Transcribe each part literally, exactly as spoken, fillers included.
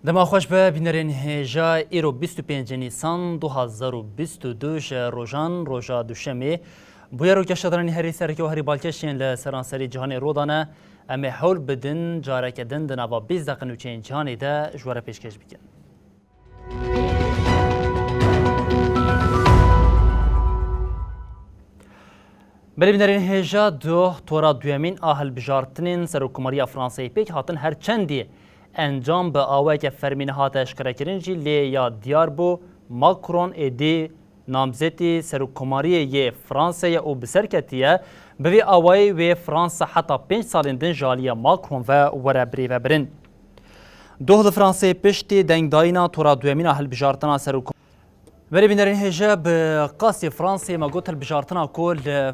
Dema xweş be bînerên hêja, îro bîst û pêncê Nîsan du hazar û bîst û du ji rojan, roja Duşemê. Bûyer û geşedanên herî sereke û herî balkêş yên li seranserî cîhanê rû dane. Em ê hewl bidin careke din di nava bîst deqe nûçeyên cîhanê de ji we re pêşkêş bikin. Belê bînerên hêja, duh tora duyemîn a hilbijartinên serokkomariya Fransayê pêk hatin, her çendî encam bi awayeke fermî nehate eşkerekirin jî, lê ya diyar bû Macron êdî namzetî serokkomariyê yê Fransayê û bi ser ketiye. Bi vî awayî wê Fransa heta pênc salên din ji aliyê Macron ve were birêvebirin. Doh li Fransayê piştî dengdayîna tora duyemîn a hilbijartina serokkom-, Belê bînerên hêja, bi qasî Fransayê me got hilbijartina ku li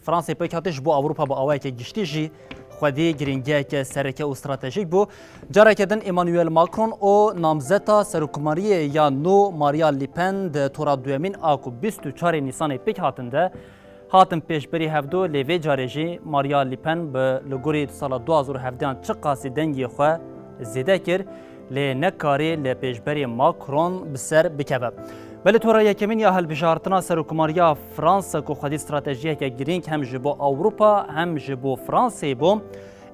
Fransayê pêk hatî ji bo Ewropa bi awayeke giştî jî xwedî girîngiyeke sereke û stratejîk bû. Careke din Emmanuel Macron û namzeta serokkomariyê ya nû Maria Le Pen di tora duyemîn a ku bîst û çarê Nîsanê pêk hatin de hatin pêşberî hevdu, lê vê carê jî Maria Le Pen bi li gorî sala du hazar û hevdehan çiqasî dengê xwe zêde kir, lê nekarî li pêşberî Macron bi ser bikeve. Belê tora yekemîn ya hilbijartina serokkomariya Fransa ku xwedî stratejiyeke girîng hem ji bo Ewropa hem ji bo Fransayê bû,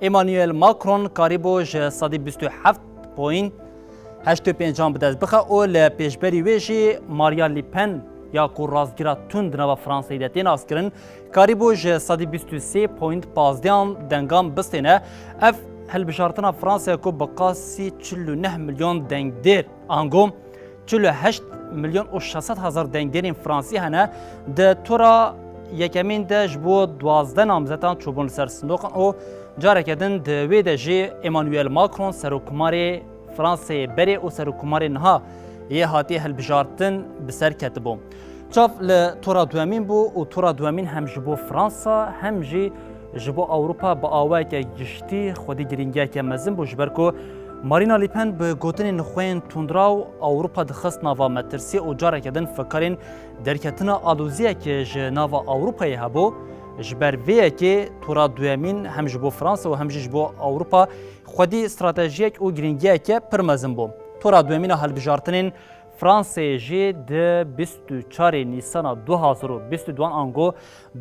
Emmanuel Macron karîbû ji sedî bîst û heft point heştê û pêncan bi dest bixe û li pêşberî wê jî Maria Le Pen ya ku rastgira tund di nava Fransayê de tê naskirin, karîbû ji sedî bîst û sê point pazdehan dengan bistêne. Ev hilbijartina Fransayê ku bi qasî çil û neh milyon dengdêr, ango çil û heşt milyon û şeş sed hezar dengdêrên Fransî hene, di tura yekemîn de ji bo duwazdeh namzetan çûbûn li ser sindoqan û careke din di wê de jî Emmanuel Macron, serokkomarê Fransayê berê û serokkomarê niha yê hatî hilbijartin, bi ser ketibû. Çav li tora duyemîn bû û tora duyemîn hem ji bo Fransa hem jî ji bo Ewropa bi awayeke giştî xwedî girîngiyeke mezin bû, ji ber ku Marina Le Pen bi gotinên xwe yên tundraw Ewropa dixist nava metirsiyê û careke din fikarên derketina aloziyekê ji nava Ewropayê hebû. Ji ber vê yekê tora duyemîn hem ji bo Fransa û hem jî ji bo Ewropa xwedî stratejiyek û girîngiyeke pir mezin bû. Tora duyemîn a hilbijartinên Fransayê jî di bîst û çarê Nîsana du hazar û bîst û duan ango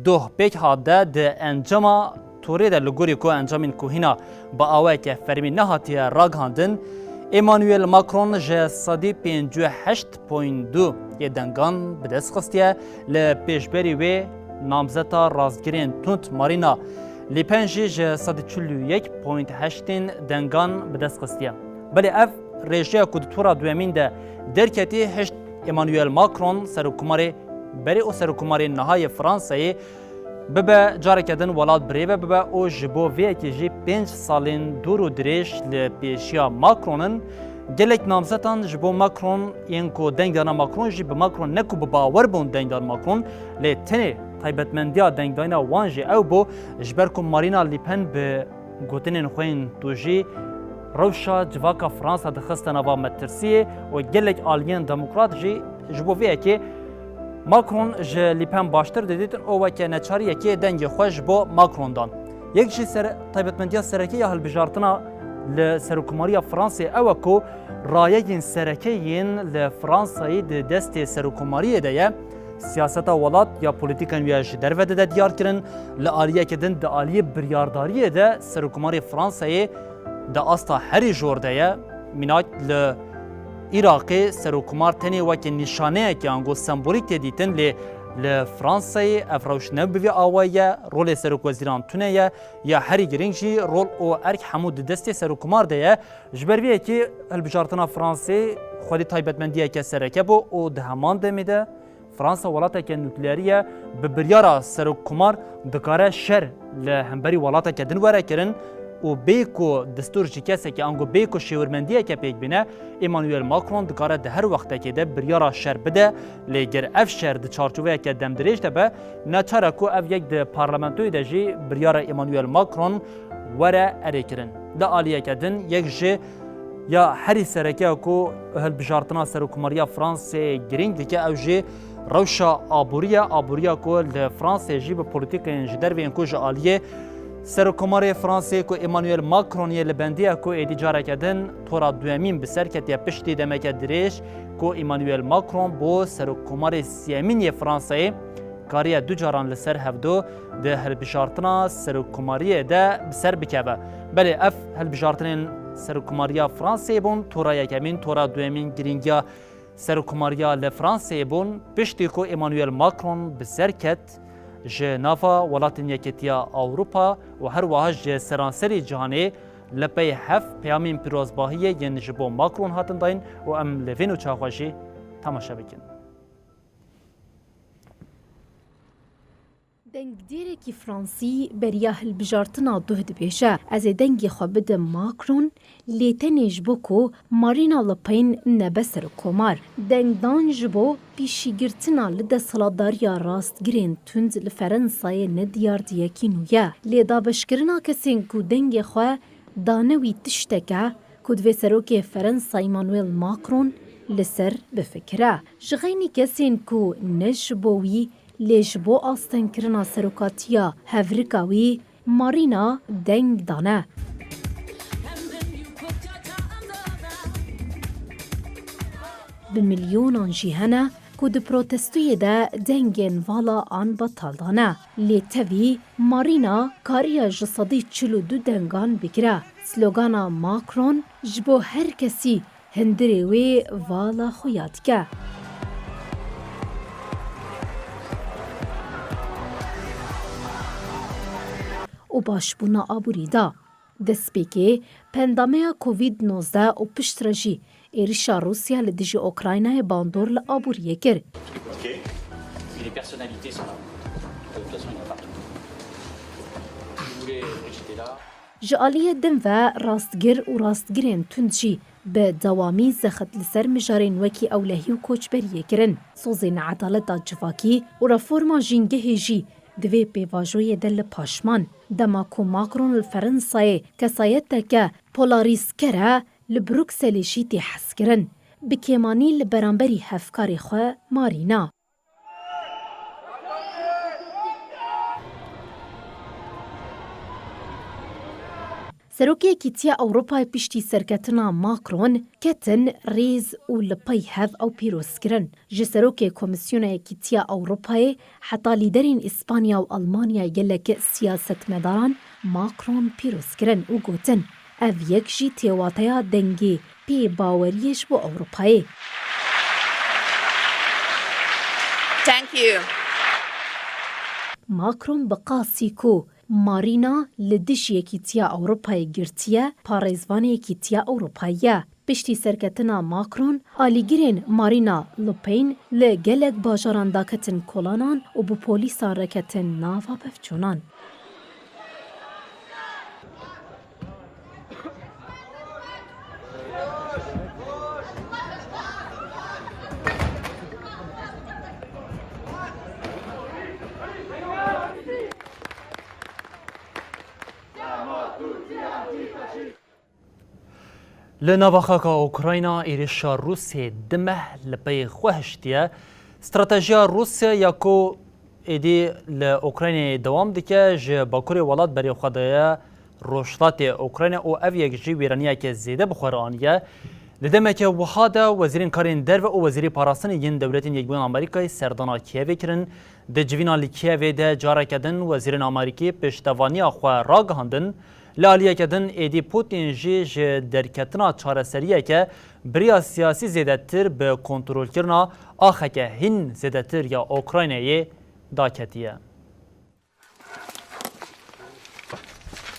doh pêk hat de di encama torê de li gorî ku encamên ku hîna bi awayeke fermî nehatiye ragihandin, Emmanuel Macron ji sedî pêncî û heşt point du yê dengan bi dest xistiye, li pêşberî wê namzeta rastgirên tund Marina Le Pen jî ji sedî çil û yek point heştên dengan bi dest xistiye. Belê ev rêjeya ku di tura duyemîn de derketî hişt Emmanuel Macron, serokkomarê berê û serokkomarê niha yê Fransayê, bibe careke din welat birêve bibe û ji bo vê yekê jî pênc salên dûr û dirêj li pêşiya Macron in. Gelek namzetan ji bo Macron yên ku deng dana Macron jî bi Macron ne ku bi bawer bûn deng dan Macron, lê tenê taybetmendiya dengdayîna wan jî ew bû, ji ber ku Marina Le Pen bi gotinên xwe yên tu jî rewşa civaka Fransa dixiste nava metirsiyê û gelek aliyên demokrat jî ji bo vê yekê Macron ji Le Pen baştir didîtin û weke neçariyekê dengê xwe ji bo Macron dan. Yek jî ser, taybetmendiya sereke ya hilbijartina li serokkomariya Fransê ew e ku rayeyên sereke yên li Fransayê di destê serokkomariyê de ye. Siyaseta welat ya polîtîkên wî ya ji derve dide diyar kirin, li aliyeke din di aliyê biryardariyê de serokkomarê Fransayê di asta herî jor de ye. Mînak li Iraqê serokkomar tenê weke nîşaneyekê ango sembolîk tê dîtin, lê li Fransayê ev rewş ne bi vî awayî ye, rolê serokwezîran tune ye, ya herî girîng jî rol û erk hemû di destê serokkomar de ye. Ji ber vê yekê hilbijartina Fransê xwedî taybetmendiyeke sereke bû û di heman demê de Fransa welateke nukleerî ye, bi biryara serokkomar dikare şer li hemberî welateke din were kirin û bê ku destûr ji kesekê ango bê ku şêwirmendiyeke pêk bîne, Emmanuel Macron dikare di her wextekê de biryara şer bide, lê ger ev şer di çarçoveyeke demdirêj de be, neçar e ku ev yek di parlamentoyê de jî biryara Emmanuel Macron were erêkirin. Di aliyeke din, yek ji ya herî sereke ya ku hilbijartina serokkomariya Fransê girîng dike, ew jî rewşa aborî ye, aboriya ku li Fransê jî bi polîtîkên ji derve yên ku ji aliyê Serokkomarê Fransê ku Emmanuel Macron yê li bendê ye ku êdî careke din tora duyemîn bi ser ketiye piştî demeke dirêj ku Emmanuel Macron bo serokkomarê siyemîn yê Fransayê kariye du caran li ser hevdu di hilbijartina serokkomariyê de bi ser bikeve. Belê ev hilbijartinên serokkomariya Fransayê bûn, tora yekemîn, tora duyemîn girîngiya serokkomariya li Fransayê bûn, piştî ku Emmanuel Macron bi ser ket, ji nava welatên Yekîtiya Ewropa û her wiha ji seranserî cîhanê li pey heft peyamên pîrozbahiyê yên ji bo Macron hatin dayîn û em li vê nûça xwe jî temaşe bikin. Dengdêrekî Fransî beriya hilbijartina duh dibêje, ez ê dengê xwe bidim Macron, lê tenê ji bo ku Marine Le Pen nebe serokkomar. Dengdan ji bo pîşîgirtina li desthilatdariya rastgirên tund li Ferensayê ne diyardiyekî nû ye. Lê dabeşkirina kesên ku dengê xwe dane wî tiştek e ku divê serokê Ferensa Emmanuel Macron li ser bifikire. Ji xeynî kesên ku ne ji bo wî lê ji bo astengkirina serokatiya hevrika wî Marîna deng dane. Bi milyonan jî hene ku di protestoyê de dengên vala an betal dane. Lê tevî Marîna kariye ji sedî çil û du dengan bigire. Slogana Macron ji bo her kesî hundirê wê vala xwe ya dike. Û başbûna aborî da. Destpêkê pendemeya Covid nozdeh û piştre jî êrişa Rûsya li dijî Ukraynayê bandor li aboriyê kir. Ok. Et les personnalités sont là. De toute façon, il y en a partout. Vous voulez, j'étais là. Ji aliyê din ve rastgir û rastgirên tund jî bi dewamî zext li ser mijarên wekî ewlehî û koçberiyê kirin. Sozê needaleta civakî û reforma jîngehê jî di vê pêvajoyê de li paş man. Dema ku Macron li Ferensayê kesayeteke polarîzker e, li Brukselê jî tê hezkirin. Bi kêmanî li beramberî hevkarê xwe Marîna. Serokê Yekîtiya Ewropayê piştî serketina Macron ketin rêz û li pey hev ew pîroz kirin. Ji serokê Komîsyona Yekîtiya Ewropayê heta lîderên Îspanya û Almanyayê gelek siyasetmedaran Macron pîroz kirin û gotin, ev yek jî tê wateya dengê pê baweriyê ji bo Ewropayê. Thank you. Macron bi qasî ku Marîna li dijî Yekîtiya Ewropayê girtiye, parêzvanê Yekîtiya Ewropayê ye. Piştî serketina Macron, alîgirên Marîna Le Pen li gelek bajaran daketin kolanan û bi polîsan re ketin nava pevçûnan. Li nava xaka Ukrayna êrişa Rûsiyê du meh li pey xwe hiştiye. Stratejiya Rûsya ya ku êdî li Ukraynayê dewam dike, ji bakurê welat berê xwe daye rojhilatê Ukrayna û ev yek jî wêraniyeke zêde bi xwe re aniye. Di demeke wiha de Wezîrên Karên Derve û Wezîrê Parastinê yên Dewletên Yekbûyî Amerîkayê serdana Kîevê kirin. Di civîna li Kîevê de careke din wezîrên Amerîkî piştevaniya xwe ragihandin. Li aliyeke din êdî Putin jî ji derketina çareseriyeke bi riya siyasî zêdetir bi kontrolkirina axeke hîn zêdetir ya Ukraynayê daketiye.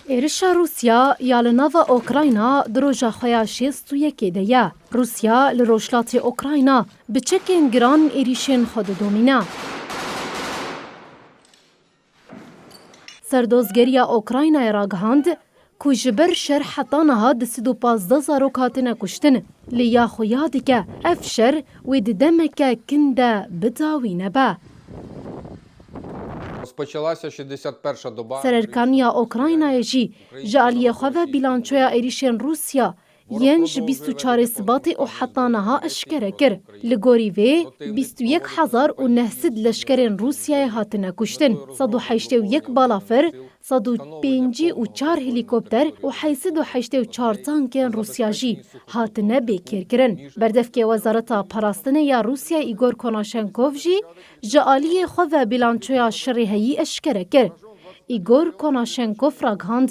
Êrişa Rûsya ya li nava Ukrayna di roja xwe ya şêst û yekê de ye. Rûsya li rojhilatê Ukrayna bi çekên giran êrîşên xwe didomîne. Serdozgeriya Ukraynayê ragihand ku ji ber şer heta niha du sed û pazdeh zarok hatine kuştin. Lê ya xwe ya dike ev şer wê di demeke kin de bi dawî nebe. Розпочалася шістдесят перша доба. Sererkaniya Ukraynayê jî ji aliyê xwe ve bîlançoya êrîşên Rûsya yên ji bîst û çarê Sibatê û heta niha eşkere kir. Li gorî vê, bîst û yek hezar û neh sed leşkerên Rûsyayê hatine kuştin, sed û heştê û yek balafir, Sed û pêncî û çar helîkopter û heyt sed û heştê û çar tankên Rûsya jî hatine bêkêrkirin. Berdevkê Wezareta Parastinê ya Rûsya Îgor Konaşenkov jî ji aliyê xwe ve bîlançoya şerê heyî eşkere kir. Îgor Konaşenkov ragihand,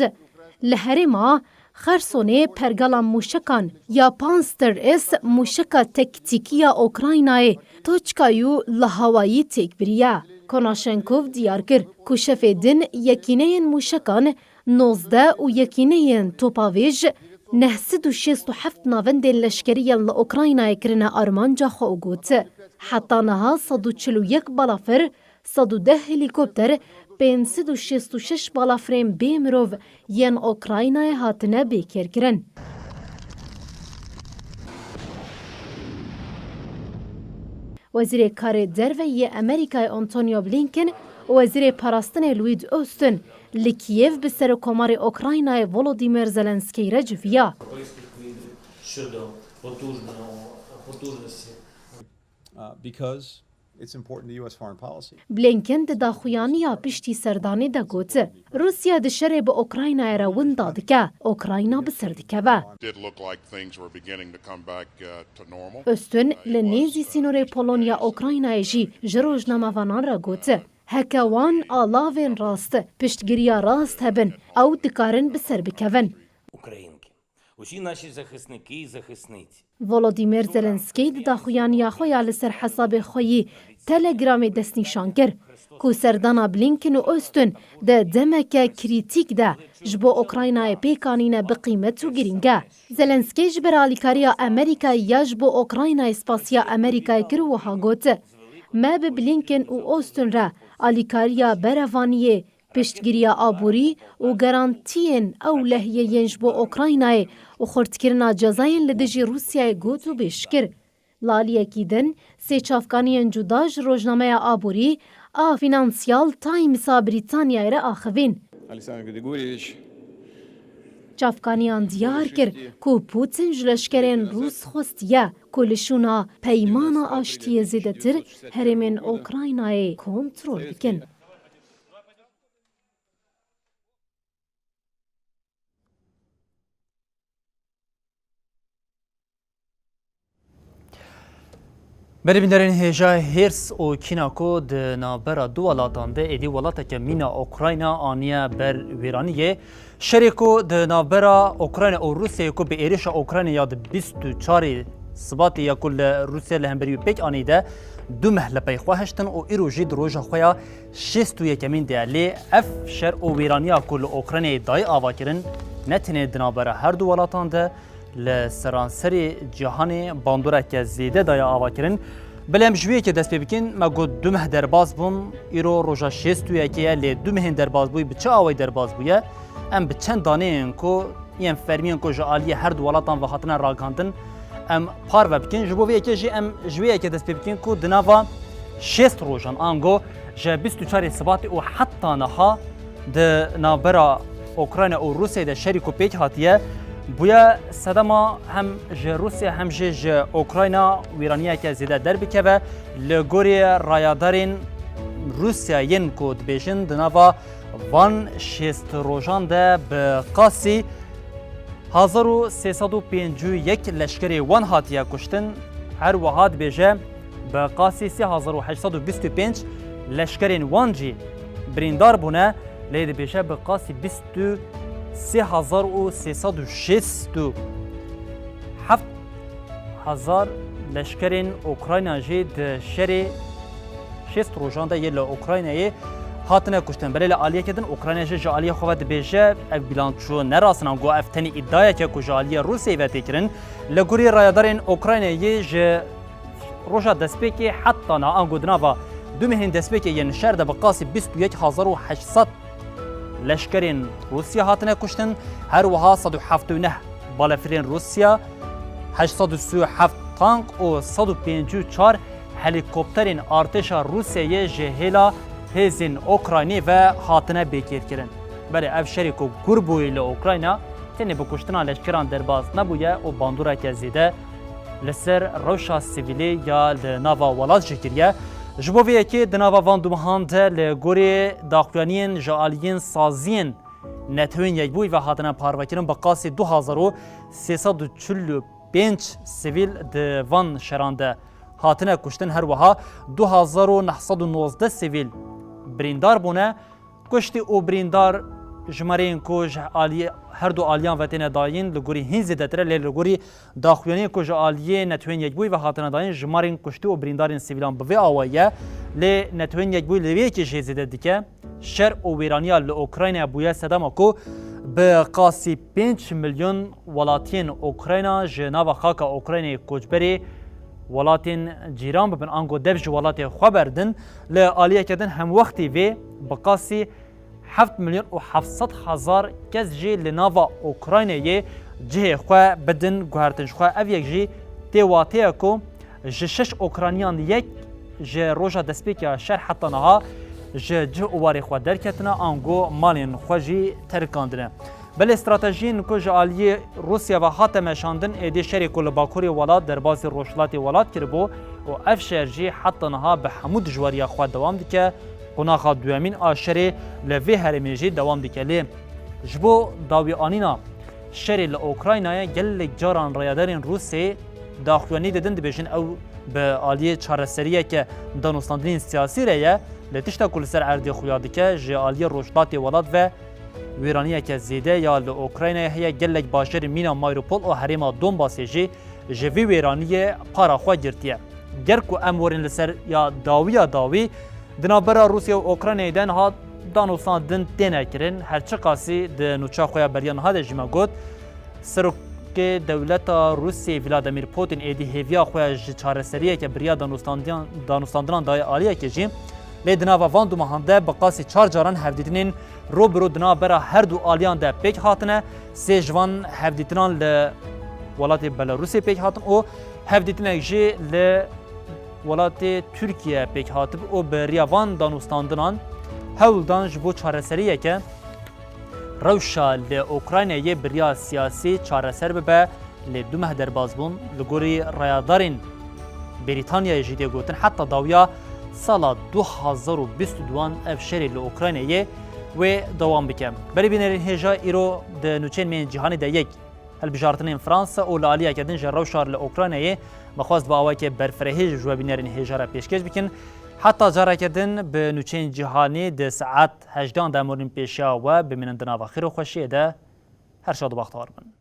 li herêma Xersonê pergala mûşekan ya Pantsir S mûşeka tektîkî ya Ukraynayê Toçka yu li hawayî têk biriye. Konaşenkov diyar kir ku şevê din yekîneyên mûşekan nozdeh û yekîneyên topavêj neh sed û şêst û heft navendên leşkerî yên li Ukraynayê kirine armanca xwe û got, heta niha sed û çil û yek balafir, sed û deh helîkopter, pênc sed û şêst û şeş balafirên bê mirov yên Ukraynayê hatine bêkêrkirin. Wezîrê Karê Derve yê Amerîkayê Antonio Blinken û Wezîrê Parastinê Lloyd Austin li Kîev bi Serokomarê Ukraynayê Volodymyr Zelenskî re civiya. Щодо потужного, потужності. Uh, because it's important to U S foreign policy. Blinken di daxuyaniya piştî serdanê de got, Rûsya di şerê bi Ukraynayê re winda dike, Ukrayna bi ser dikeve. Did look like things were beginning to come back uh, to normal. Austin li nêzî sînorê Polonya Ukraynayê jî ji rojnamevanan re got, heke wan alavên rast piştgiriya rast hebin, ew dikarin bi ser bikevin. Українки, усі наші захисники і захисниці. Volodymyr Zelenskî di daxuyaniya xwe ya li ser hesabê xwe yî Telegramê destnîşan kir ku serdana Blinken û Austin di demeke krîtîk de ji bo Ukraynayê pêk anîne bi qîmet û girîng e. Zelenskî ji ber alîkariya Amerîkayê ya ji bo Ukraynayê spasiya Amerîkayê kir û wiha got, me bi Blinken û Austin re alîkariya berevaniyê, piştgiriya aborî û garantiyên ewlehiyê yên ji bo Ukraynayê û xurtkirina cezayên li dijî Rûsyayê got û bêş kir. Li aliyekî din, sê çavkaniyên cuda ji rojnameya aborî a Financial Times a Brîtanyayê re axivîn. Александр Григорьевич Çavkaniyan diyar kir ku Putin ji leşkerên Rûs xwestiye ku li şûna peymana aştiyê zêdetir herêmên Ukraynayê kontrol bikin. Berê bînerên hêja hêrs û kîna ku di navbera du welatan de êdî welateke mîna Ukrayna aniye ber wêraniyê. Şerê ku di navbera Ukrayna û Rûsyayê ku bi êrişa Ukraynê ya di bîst û çarê Sibatê ya ku li Rûsya li hemberî wî pêk anî de du meh li pey xwe hiştin û îro jî di roja xwe ya şêst û yekemîn de ye. Lê ev şer û wêraniya ku li Ukraynayê dayê avakirin ne tenê di navbera her du welatan de, li seranserê cîhanê bandoreke zêde daye avakirin. Belê em ji wê yekê dest pê bikin, me got du meh derbas bûn, îro roja şêst û yekê ye, lê du mehên derbasbûyî bi çi awayî derbas bûye? Em bi çend daneyên ku yên fermiyên ku ji aliyê her du welatan ve hatine ragihandin, em parve bikin. Ji bo vê yekê jî em ji wê yekê dest pê bikin ku di nava şêst rojan, ango ji bîst û çarê Sibatê û heta niha di navbera Ukrayna û Rûsyayê de şerî ku pêk hatiye, bûye sedema hem ji Rûsya hem jî ji Ukrayna wêraniyeke zêde derbikeve. Li gorî rayadarên Rûsya yên ku dibêjin di nava van şêst rojan de bi qasî hezar û sê sed û pêncî û yek leşkerê wan hatiye kuştin. Her wiha dibêje, bi qasî sê hezar û heşt sed û bîst û pênc leşkerên wan jî birîndar bûne, lê dibêje bi qasî bîst û sê hezar û sê sed û şêst û heft hezar leşkerên Ukrayna jî di şerê şêst rojan de yê li Ukraynayê hatine kuştin. Belê li aliyeke din Ukrayna jî ji aliyê xwe ve dibêje, ev bîlanço ne rast in, ango ev tenê îdiayeke ku ji aliyê Rûsyayê ve tê kirin. Li gorî rayadarên Ukraynayê ji roja destpêkê heta niha, ango di nava du mehên destpêkê yên şer de bi qasî bîst û yek hezar û heşt sed leşkerên Rûsya hatine kuştin, her wiha sed û heft û neh balefirên Rûsya, heşt sed û sî û heft tank û sed û pêncî û çar helîkopterên artêşa Rûsyayê ji hêla hêzên Ukraynê ve hatine bêkêrkirin. Belê ev şerê ku gur bûyî li Ukrayna tenê bi kuştina leşkeran derbas nebûye û bandoreke zêde li ser rewşa sivîlê ya li nava welat jî kiriye. Ji bo vê yekê di nava van du mehan de li gorî daxuyaniyên ji aliyên saziyên Netewên Yekbûyî ve hatine parvekirin, bi qasî du hezar û sê sed û çil û pênc sivîl di van şeran de hatine kuştin, her wiha du hezar û neh sed û nozdeh sivîl birîndar bûne. Kuştî û birîndar jimareyên ku ji aliyê her du aliyan ve têne dayîn li gorî hîn zêdetir e, lê li gorî daxuyaniyên ku ji aliyê Netewên Yekbûyî ve hatine dayîn, jimarên kuştî û birîndarên sivîlan bi vê awayî ye. Lê Netewên Yekbûyî li vê yekê jê zêde dike. Şer û wêraniya li Ukraynayê bûye sedema ku bi qasî pênc milyon welatiyên Ukrayna ji nava xaka Ukraynayê koçberê welatên cîran bibin, ango dev ji welatê xwe berdin. Li aliyeke din hemwextî vê bi qasî heft milyon û heft sed hezar kes jî li nava Ukraynayê cihê xwe bidin guhertin. Ji xwe ev yek jî tê wateya ku ji şeş Ukrayniyan yek ji roja destpêkê ya şer heta niha ji cih û warê xwe derketine, ango malên xwe jî terikandine. Belê stratejiyên ku ji aliyê Rûsya ve hate meşandin, êdî şerê ku li bakurê welat derbasî rojhilatê welat kiribû û ev şer jî heta niha bi hemû dijwariya xwe dewam dike. Qonaxa duyemîn a şerê li vê herêmê jî dewam dike. Lê ji bo dawîanîna şerê li Ukraynayê gelek caran rayedarên Rûsê daxuyanî didin, dibêjin ew bi aliyê çareseriyeke danûstandinên siyasî re ye, lê tişta ku li ser erdê xuya dike, ji aliyê rojhilatê welat ve wêraniyeke zêde ya li Ukraynayê heye. Gelek bajarên mîna Mariupol û herêma Donbasê jî ji vî wêraniyê para xwe girtiye. Ger ku em werin li ser ya dawî ya dawî, di navbera Rûsya û Ukraynayê de niha danûstandin têne kirin. Her çiqasî di nûça xwe ya beriya niha de jî me got, Serokê dewleta Rûsiyê Vladimir Putin êdî hêviya xwe ya ji çareseriyeke bi riya danûstandiyan-, danûstandinan daye aliyekê jî. Lê di nava van du mehan de bi qasî çar caran hevdîtinên rû bi rû di navbera her du aliyan de pêk hatine. Sê ji van hevdîtinan li welatê Belarusê pêk hatin û hevdîtinek jî li welatê Tirkiye pêk hatibû û bi riya van danûstandinan hewl dan ji bo çareseriyeke rewşa li Ukraynayê bi riya siyasî çareser bibe, lê du meh derbas bûn. Li gorî rayedarên Brîtanyayê jî tê gotin, heta dawiya sala du hazar û bîst û duan ev şerê li Ukraynayê wê dewam bike. Belê bînerên hêja, îro di nûçeyên me yên cîhanê de yek hilbijartinên Fransa û li aliyeke din ji rewşa li Ukraynayê me xwest bi awayekê berfirehî ji we bînerên hêja re pêşkêş bikin. Heta careke din bi nûçeyên cîhanê di saet hejdehan de em werin pêşiya we, bimînin di nava xêr û xweşiyê de. Her şad û bextewar bin.